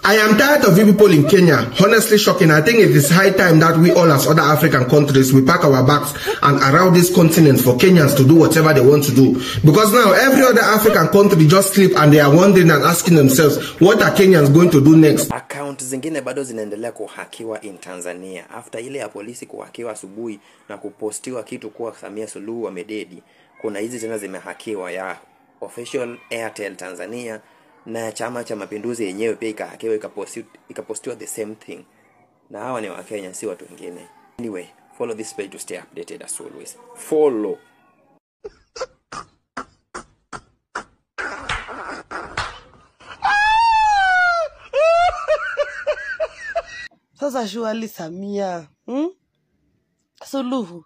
I am tired of you people in Kenya. Honestly shocking. I think it is high time that we all as other African countries, we pack our bags and allow this continent for Kenyans to do whatever they want to do. Because now every other African country just sleep and they are wondering and asking themselves, what are Kenyans going to do next? Account zingine bado zinaendelea kuhakiwa in Tanzania. After ile ya polisi kuhakiwa asubuhi na kupostiwa kitu kuwa Samia Suluhu amededi, kuna hizi tena zimehakiwa ya official Airtel Tanzania na Chama cha Mapinduzi yenyewe pia ikahakiwa, ikapostiwa the same thing. Na hawa ni wa Kenya, si watu wengine. Anyway, follow this page to stay updated as always. Follow. Sasa surely Samia, Suluhu,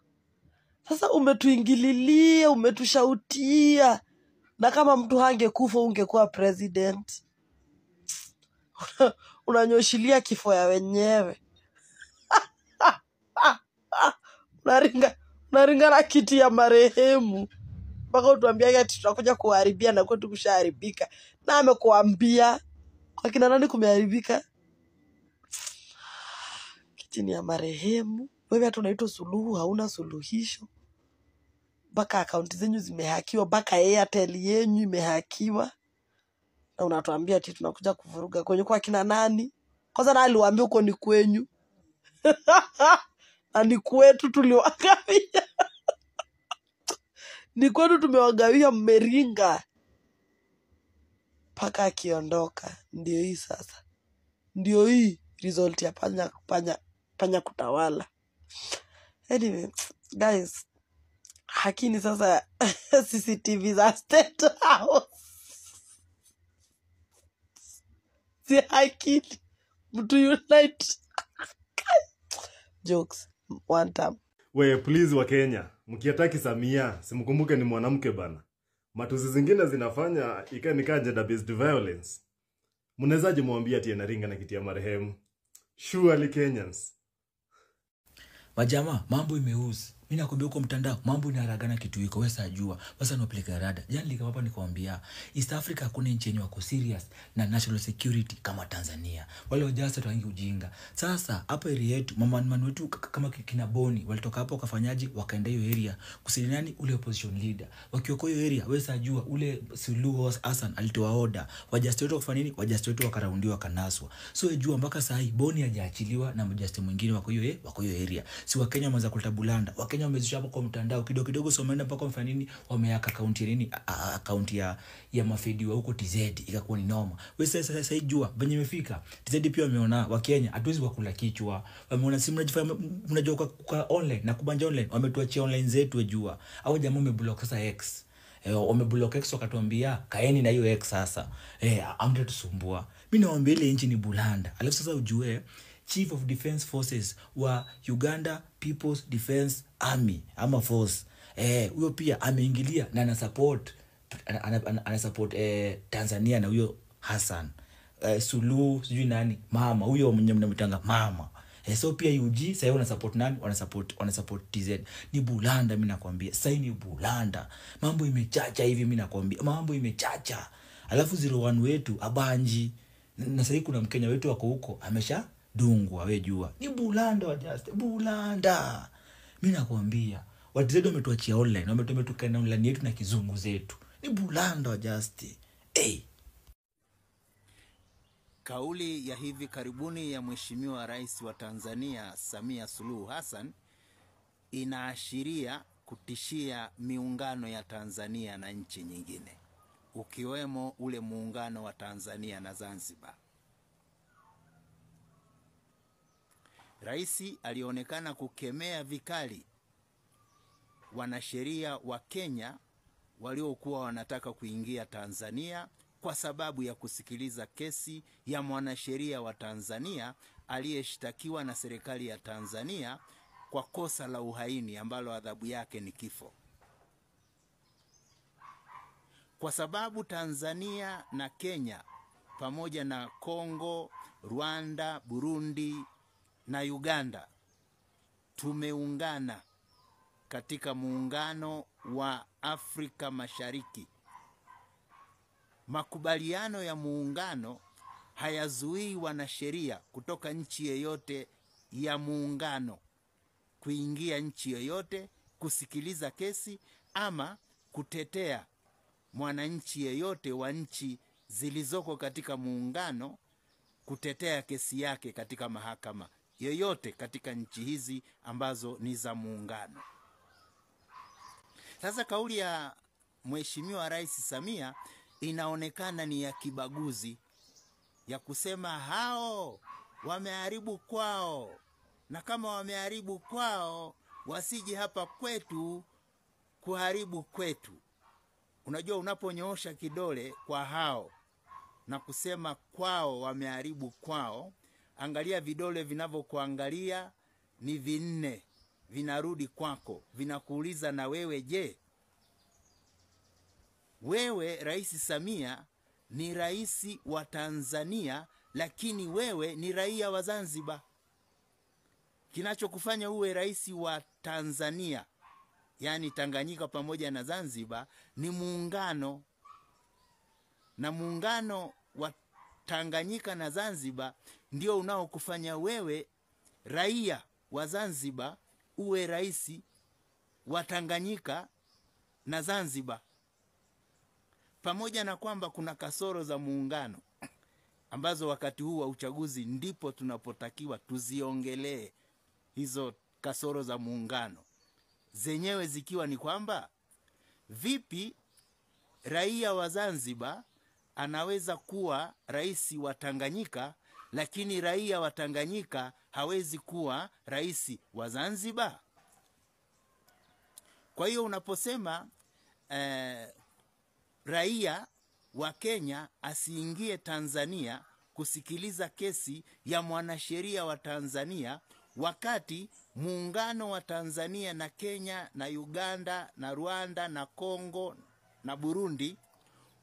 sasa umetuingililia, umetushautia. Na kama mtu hangekufa ungekuwa president. Unanyoshilia kifo ya wenyewe. Unaringa na kiti ya marehemu. Mpaka utuambia ati tutakuja kuharibia na kwetu kushaharibika. Na amekuambia kwa kina nani kumeharibika? Kiti ni ya marehemu. Wewe hata unaitwa Suluhu, hauna suluhisho. Mpaka akaunti zenyu zimehakiwa, mpaka Airtel yenyu imehakiwa. Na unatuambia ati tunakuja kuvuruga kwenye kwa kina nani? Kwanza na aliwaambia uko ni kwenyu. Na ni kwetu tuliwagawia. Ni kwetu tumewagawia, mmeringa. Paka akiondoka. Ndio hii sasa. Ndio hii result ya panya kutawala. Anyway, guys, hakini sasa CCTV za State House. Si hakini. Mtu unite. Jokes. One time. We, please wa Kenya, mkiataki Samia, simkumbuke ni mwanamke bana. Matusi zingine zinafanya ikae ni gender based violence. Mnawezaje mwambia ati anaringa na kiti ya marehemu? Surely Kenyans. Majama, mambo imeuzi. Mimi nakwambia huko mtandao mambo inaragana kitu iko, wewe sajua. Sasa nopeleka rada. Jana nika hapa nikwambia East Africa hakuna nchi yenye wako serious na national security kama Tanzania. Wale wajasa tuangi ujinga. Sasa hapa area yetu mama man wetu kama kina Boni walitoka hapo wakafanyaje, wakaenda hiyo area kusaidia nani, ule opposition leader. Wakiwa hiyo area wewe sajua ule Suluhu Hassan alitoa order. Wajasa wetu wakafanya nini? Wajasa wetu wakaraundiwa wakanaswa. So jua mpaka saa hii Boni hajaachiliwa na mjasa mwingine wako hiyo wako hiyo area. Si wa Kenya wameanza kuleta bulanda. Wa Kenya wamezusha hapo kwa mtandao kidogo kidogo, so wameenda mpaka mfanya nini, wameaka account ya nini, account ya mafedi wa huko TZ, ikakuwa ni noma. Wewe sasa jua venye imefika TZ pia wameona wa Kenya hatuwezi wakula kichwa. Wameona si mnajifanya mnajua kwa online na kubanja online, wametuachia online zetu wejua. Au jamaa umeblock sasa X. Wameblock X wakatuambia kaeni na hiyo X sasa. Amtatusumbua. Mimi nawaambia ile nchi ni bulanda. Alafu sasa ujue Chief of Defense Forces wa Uganda People's Defense Army ama Force, huyo pia ameingilia na ana support ana support Tanzania na huyo Hassan Suluhu sijui nani mama huyo mwenye mnamtanga mama. So pia UG sasa wana support nani? Wana support TZ. Ni bulanda mimi nakwambia. Sasa ni bulanda. Mambo imechacha hivi mimi nakwambia. Mambo imechacha. Alafu 01 wetu Abanji na sasa kuna Mkenya wetu wako huko amesha dungwa, we jua. Ni bulanda wa just bulanda. Mimi nakwambia watu wametuachia online, wametuka online yetu na kizungu zetu. Ni bulanda wa just. Hey. Kauli ya hivi karibuni ya Mheshimiwa Rais wa Tanzania Samia Suluhu Hassan inaashiria kutishia miungano ya Tanzania na nchi nyingine, ukiwemo ule muungano wa Tanzania na Zanzibar. Rais alionekana kukemea vikali wanasheria wa Kenya waliokuwa wanataka kuingia Tanzania kwa sababu ya kusikiliza kesi ya mwanasheria wa Tanzania aliyeshtakiwa na serikali ya Tanzania kwa kosa la uhaini ambalo adhabu yake ni kifo. Kwa sababu Tanzania na Kenya pamoja na Kongo, Rwanda, Burundi na Uganda tumeungana katika muungano wa Afrika Mashariki. Makubaliano ya muungano hayazuii wanasheria kutoka nchi yoyote ya muungano kuingia nchi yoyote kusikiliza kesi ama kutetea mwananchi yeyote wa nchi zilizoko katika muungano kutetea kesi yake katika mahakama yoyote katika nchi hizi ambazo ni za muungano. Sasa kauli ya Mheshimiwa Rais Samia inaonekana ni ya kibaguzi, ya kusema hao wameharibu kwao, na kama wameharibu kwao wasije hapa kwetu kuharibu kwetu. Unajua, unaponyoosha kidole kwa hao na kusema kwao wameharibu kwao, angalia vidole vinavyokuangalia ni vinne, vinarudi kwako, vinakuuliza na wewe je? Wewe Rais Samia ni rais wa Tanzania, lakini wewe ni raia wa Zanzibar. Kinachokufanya uwe rais wa Tanzania, yani Tanganyika pamoja na Zanzibar, ni muungano. Na muungano wa Tanganyika na Zanzibar ndio unaokufanya wewe raia wa Zanzibar uwe rais wa Tanganyika na Zanzibar. Pamoja na kwamba kuna kasoro za muungano ambazo wakati huu wa uchaguzi ndipo tunapotakiwa tuziongelee hizo kasoro za muungano, zenyewe zikiwa ni kwamba vipi raia wa Zanzibar anaweza kuwa rais wa Tanganyika, lakini raia wa Tanganyika hawezi kuwa rais wa Zanzibar. Kwa hiyo unaposema raia wa Kenya asiingie Tanzania kusikiliza kesi ya mwanasheria wa Tanzania, wakati muungano wa Tanzania na Kenya na Uganda na Rwanda na Kongo na Burundi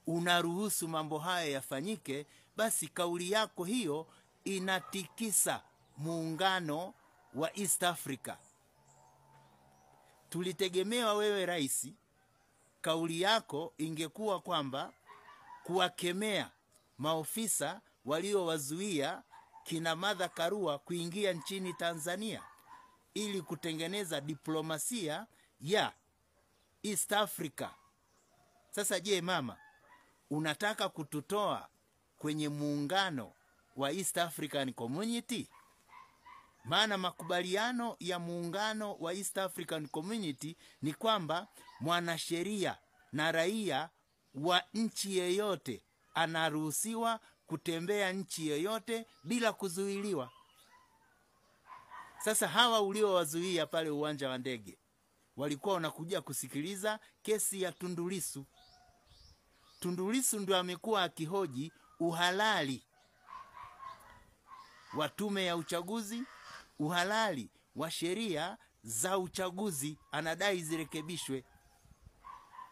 unaruhusu mambo hayo yafanyike, basi kauli yako hiyo inatikisa muungano wa East Africa. Tulitegemewa wewe rais, kauli yako ingekuwa kwamba kuwakemea maofisa waliowazuia kina Martha Karua kuingia nchini Tanzania ili kutengeneza diplomasia ya East Africa. Sasa je, mama, unataka kututoa kwenye muungano wa East African Community? Maana makubaliano ya muungano wa East African Community ni kwamba mwanasheria na raia wa nchi yeyote anaruhusiwa kutembea nchi yoyote bila kuzuiliwa. Sasa hawa uliowazuia pale uwanja wa ndege walikuwa wanakuja kusikiliza kesi ya Tundu Lissu. Tundu Lissu ndio amekuwa akihoji uhalali wa tume ya uchaguzi, uhalali wa sheria za uchaguzi, anadai zirekebishwe.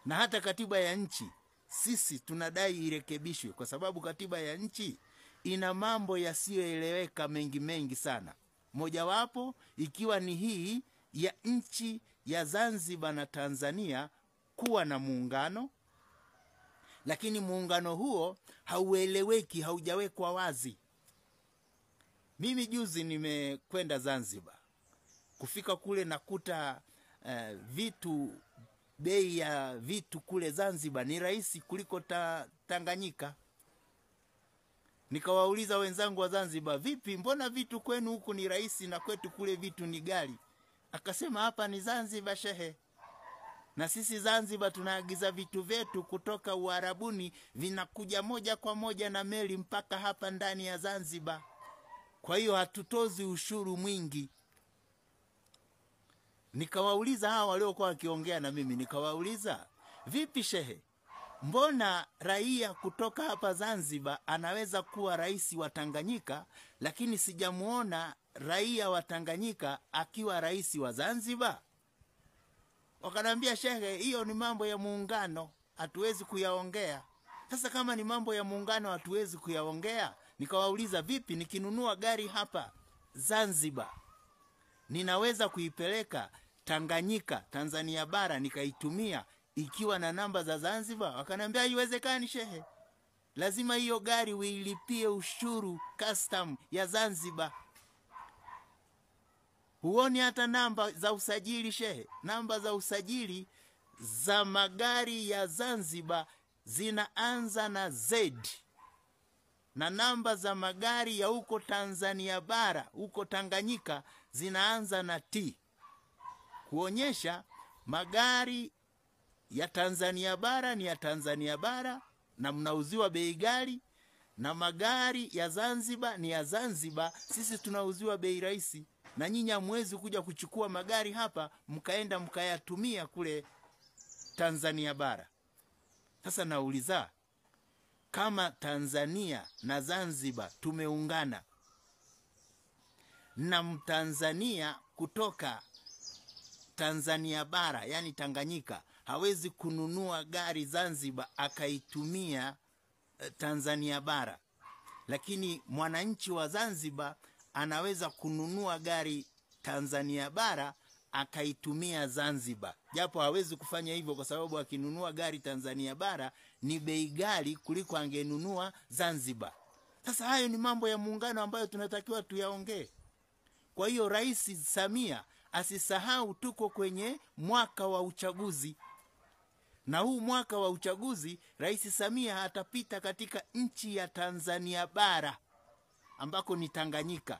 Na hata katiba ya nchi sisi tunadai irekebishwe, kwa sababu katiba ya nchi ina mambo yasiyoeleweka mengi mengi sana. Mojawapo ikiwa ni hii ya nchi ya Zanzibar na Tanzania kuwa na muungano, lakini muungano huo haueleweki, haujawekwa wazi. Mimi juzi nimekwenda Zanzibar. Kufika kule nakuta vitu, bei ya vitu kule Zanzibar ni rahisi kuliko Tanganyika. Nikawauliza wenzangu wa Zanzibar, vipi, mbona vitu kwenu huku ni rahisi na kwetu kule vitu ni ghali? Akasema hapa ni Zanzibar shehe, na sisi Zanzibar tunaagiza vitu vyetu kutoka Uarabuni, vinakuja moja kwa moja na meli mpaka hapa ndani ya Zanzibar. Kwa hiyo hatutozi ushuru mwingi. Nikawauliza hawa waliokuwa wakiongea na mimi, nikawauliza, vipi shehe, mbona raia kutoka hapa Zanzibar anaweza kuwa rais wa Tanganyika, lakini sijamuona raia wa Tanganyika akiwa rais wa Zanzibar? Wakanambia shehe, hiyo ni mambo ya muungano, hatuwezi kuyaongea. Sasa kama ni mambo ya muungano hatuwezi kuyaongea, nikawauliza, vipi nikinunua gari hapa Zanzibar ninaweza kuipeleka Tanganyika, Tanzania bara, nikaitumia ikiwa na namba za Zanzibar? Wakanambia haiwezekani shehe, Lazima hiyo gari uilipie ushuru custom ya Zanzibar. Huoni hata namba za usajili shehe? Namba za usajili za magari ya Zanzibar zinaanza na Z, na namba za magari ya huko Tanzania bara, huko Tanganyika, zinaanza na T, kuonyesha magari ya Tanzania bara ni ya Tanzania bara na mnauziwa bei ghali, na magari ya Zanzibar ni ya Zanzibar, sisi tunauziwa bei rahisi, na nyinyi hamwezi kuja kuchukua magari hapa mkaenda mkayatumia kule Tanzania bara. Sasa nauliza, kama Tanzania na Zanzibar tumeungana, na Mtanzania kutoka Tanzania bara, yani Tanganyika, hawezi kununua gari Zanzibar akaitumia Tanzania bara, lakini mwananchi wa Zanzibar anaweza kununua gari Tanzania bara akaitumia Zanzibar, japo hawezi kufanya hivyo kwa sababu akinunua gari Tanzania bara ni bei ghali kuliko angenunua Zanzibar. Sasa hayo ni mambo ya muungano ambayo tunatakiwa tuyaongee. Kwa hiyo Rais Samia asisahau tuko kwenye mwaka wa uchaguzi, na huu mwaka wa uchaguzi Rais Samia atapita katika nchi ya Tanzania bara ambako ni Tanganyika,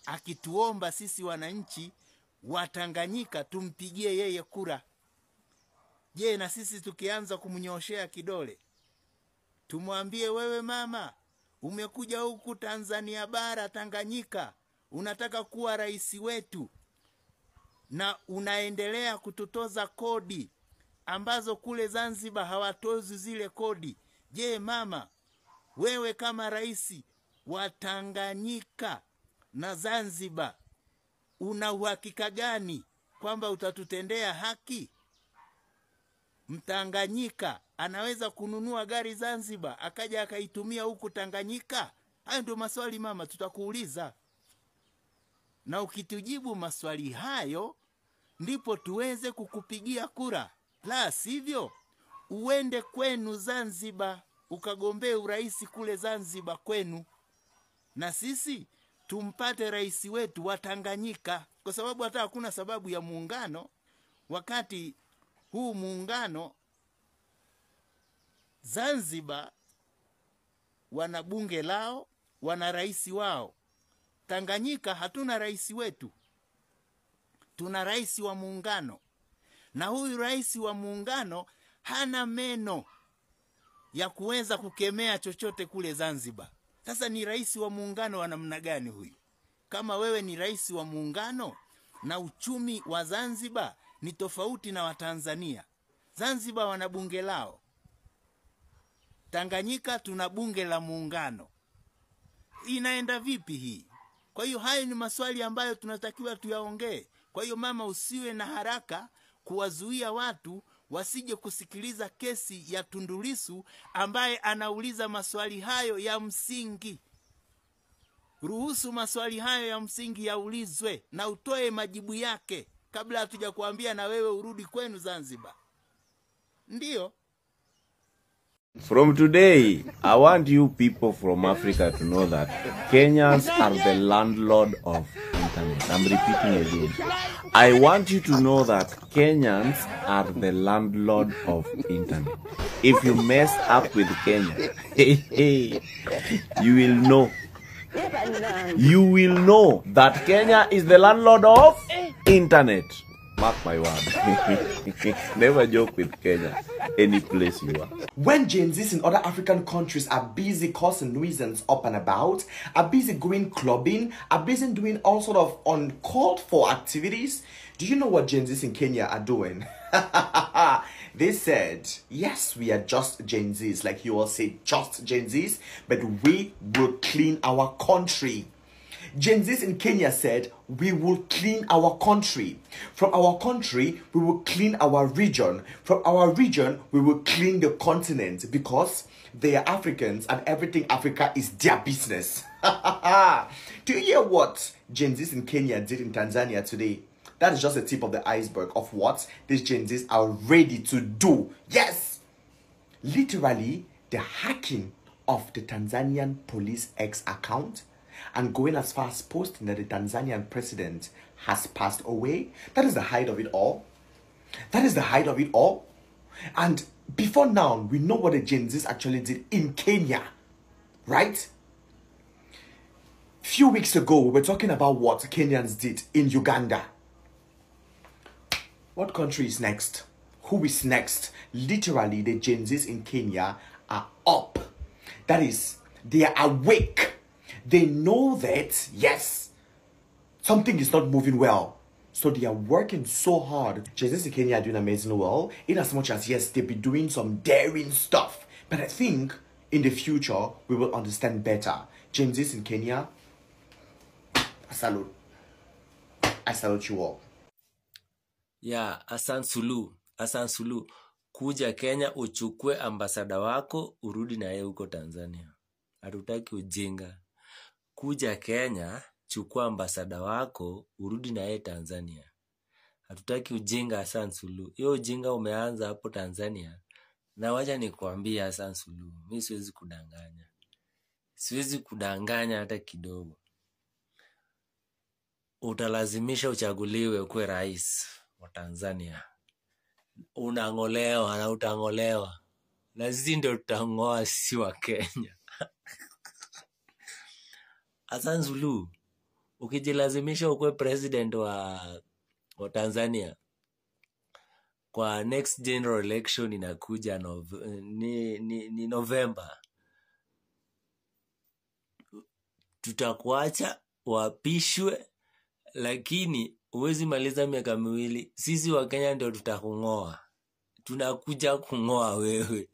akituomba sisi wananchi wa Tanganyika tumpigie yeye kura. Je, na sisi tukianza kumnyoshea kidole tumwambie, wewe mama, umekuja huku Tanzania bara Tanganyika, unataka kuwa rais wetu na unaendelea kututoza kodi ambazo kule Zanzibar hawatozi zile kodi. Je, mama, wewe kama rais wa Tanganyika na Zanzibar una uhakika gani kwamba utatutendea haki? Mtanganyika anaweza kununua gari Zanzibar akaja akaitumia huku Tanganyika? Hayo ndio maswali mama tutakuuliza, na ukitujibu maswali hayo ndipo tuweze kukupigia kura. La sivyo uende kwenu Zanzibar ukagombee urais kule Zanzibar kwenu, na sisi tumpate rais wetu wa Tanganyika, kwa sababu hata hakuna sababu ya muungano wakati huu muungano Zanzibar wana bunge lao, wana rais wao. Tanganyika hatuna rais wetu, tuna rais wa muungano, na huyu rais wa muungano hana meno ya kuweza kukemea chochote kule Zanzibar. Sasa ni rais wa muungano wa namna gani huyu? Kama wewe ni rais wa muungano na uchumi wa Zanzibar ni tofauti na wa Tanzania. Zanzibar wana bunge lao, Tanganyika tuna bunge la muungano. Inaenda vipi hii? Kwa hiyo hayo ni maswali ambayo tunatakiwa tuyaongee. Kwa hiyo mama, usiwe na haraka kuwazuia watu wasije kusikiliza kesi ya Tundu Lissu ambaye anauliza maswali hayo ya msingi. Ruhusu maswali hayo ya msingi yaulizwe na utoe majibu yake kabla hatujakuambia na wewe urudi kwenu Zanzibar. Ndiyo. From today, I want you people from Africa to know that Kenyans are the landlord of internet. I'm repeating again. I want you to know that Kenyans are the landlord of internet. If you mess up with Kenya, hey, you will know. You will know that Kenya is the landlord of internet. Mark my word. Never joke with Kenya, any place you are. When Gen Zs in other African countries are busy causing nuisance up and about, are busy going clubbing, are busy doing all sort of uncalled for activities, do you know what Gen Zs in Kenya are doing? They said, yes, we are just Gen Zs, like you all say, just Gen Zs, but we will clean our country. Gen Zs in Kenya said, we will clean our country. From our country, we will clean our region. From our region, we will clean the continent, because they are Africans and everything Africa is their business. Do you hear what Gen Zs in Kenya did in Tanzania today? That is just the tip of the iceberg of what these Gen Zs are ready to do. Yes! Literally, the hacking of the Tanzanian police X account and going as far as posting that the Tanzanian president has passed away. That is the height of it all. That is the height of it all. And before now, we know what the Gen Zs actually did in Kenya, right? Few weeks ago, we were talking about what Kenyans did in Uganda. What country is next? Who is next? Literally, the Gen Zs in Kenya are up. That is, they are awake. They know that, yes, something is not moving well. So they are working so hard. Gen Zs in Kenya are doing amazingly well, in as much as, yes, they've been doing some daring stuff. But I think in the future, we will understand better. Gen Zs in Kenya, I salute. I salute you all. Ya Hassan Suluhu, Hassan Suluhu, kuja Kenya uchukue ambasada wako urudi na yeye huko Tanzania. Hatutaki ujinga. Kuja Kenya, chukua ambasada wako urudi na yeye Tanzania. Hatutaki ujinga, Hassan Suluhu. Hiyo ujinga umeanza hapo Tanzania. Na wacha nikuambie Hassan Suluhu, mimi siwezi kudanganya. Siwezi kudanganya hata kidogo. Utalazimisha uchaguliwe ukuwe rais wa Tanzania. Unang'olewa na utang'olewa. Na sisi ndio tutang'oa, sisi wa Kenya. Hassan Suluhu, ukijilazimisha ukuwe president wa Tanzania kwa next general election inakuja ni November, tutakuacha wapishwe, lakini huwezi maliza miaka miwili. Sisi wa Kenya ndio tutakung'oa. Tunakuja kung'oa wewe.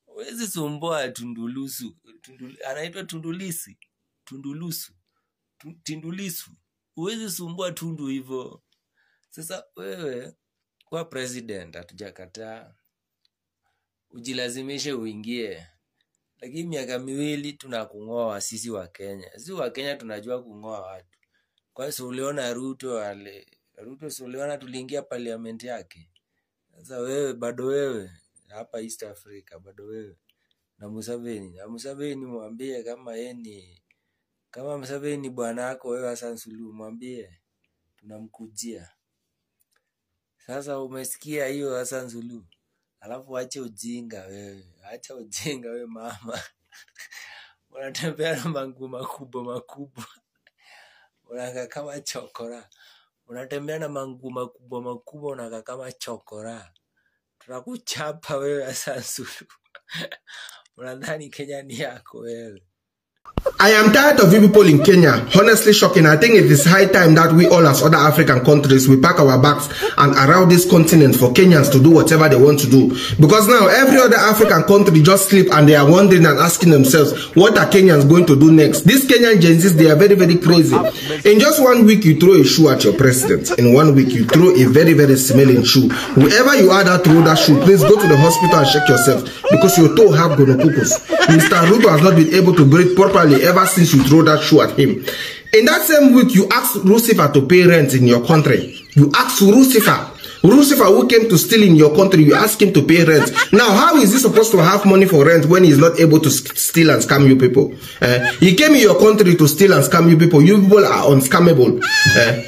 Huwezi sumbua Tundulusu. Anaitwa Tundulisi. Tundulusu. Tindulisu. Huwezi sumbua Tundu hivyo. Sasa wewe kwa president hatujakataa. Ujilazimishe uingie. Lakini miaka miwili tunakung'oa sisi wa Kenya. Sisi wa Kenya tunajua kung'oa watu. Kwa hiyo uliona Ruto Ruto si uliona tuliingia parliament yake. Sasa wewe bado wewe hapa East Africa bado wewe na Museveni. Na Museveni mwambie kama yeye ni kama Museveni ni bwana wako wewe Hassan Suluhu, mwambie tunamkujia. Sasa umesikia hiyo Hassan Suluhu? Alafu ache ujinga wewe. Acha ujinga wewe mama. Unatembea na manguo makubwa makubwa. Unakaa kama chokora. Unatembea na manguo makubwa makubwa, unakaa kama chokora. Tunakuchapa wewe Hassan Suluhu. Unadhani Kenya ni yako wewe? I am tired of you people in Kenya. Honestly shocking. I think it is high time that we all as other African countries, we pack our bags and allow this continent for Kenyans to do whatever they want to do. Because now every other African country just sleep and they are wondering and asking themselves, what are Kenyans going to do next? These Kenyan Gen Zs, they are very, very crazy. In just 1 week, you throw a shoe at your president. In 1 week, you throw a very, very smelling shoe. Whoever you are that threw that shoe, please go to the hospital and check yourself, because your toe have gonococcus. Mr. Ruto has not been able to breathe properly ever since you throw that shoe at him. In that same week, you asked Lucifer to pay rent in your country. You asked Lucifer. Lucifer, who came to steal in your country, you ask him to pay rent. Now, how is he supposed to have money for rent when he's not able to steal and scam you people? He came in your country to steal and scam you people. You people are unscammable.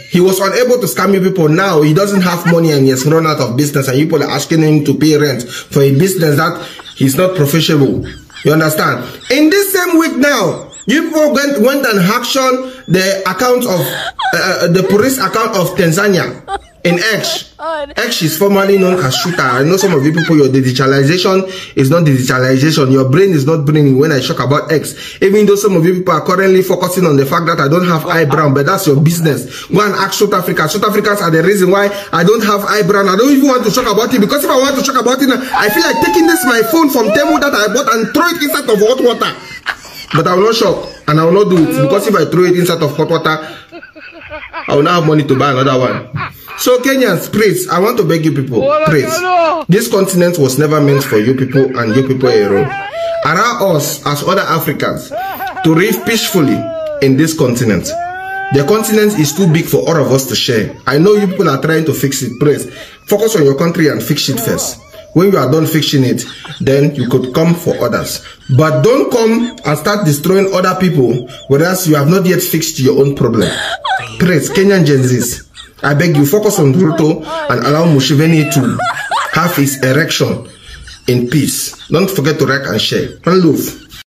He was unable to scam you people. Now, he doesn't have money and he has run out of business, and you people are asking him to pay rent for a business that he's not profitable. You understand? In this same week now, you people went and hacked the account of the police account of Tanzania in X. X is formerly known as Shooter. I know some of you people, your digitalization is not digitalization. Your brain is not braining when I talk about X. Even though some of you people are currently focusing on the fact that I don't have eyebrow, but that's your business. Go and ask South Africa. South Africans are the reason why I don't have eyebrow. I don't even want to talk about it, because if I want to talk about it, I feel like taking this my phone from Temu that I bought and throw it inside of hot water. But I will not shock and I will not do it, because if I throw it inside of hot water, I will not have money to buy another one. So Kenyans, please, I want to beg you people, please. This continent was never meant for you people and you people alone. Allow us as other Africans to live peacefully in this continent. The continent is too big for all of us to share. I know you people are trying to fix it. Please, focus on your country and fix it first. When you are done fixing it, then you could come for others. But don't come and start destroying other people, whereas you have not yet fixed your own problem. Please, Kenyan Gen Zs, I beg you, focus on Ruto and allow Museveni to have his erection in peace. Don't forget to like and share. One love.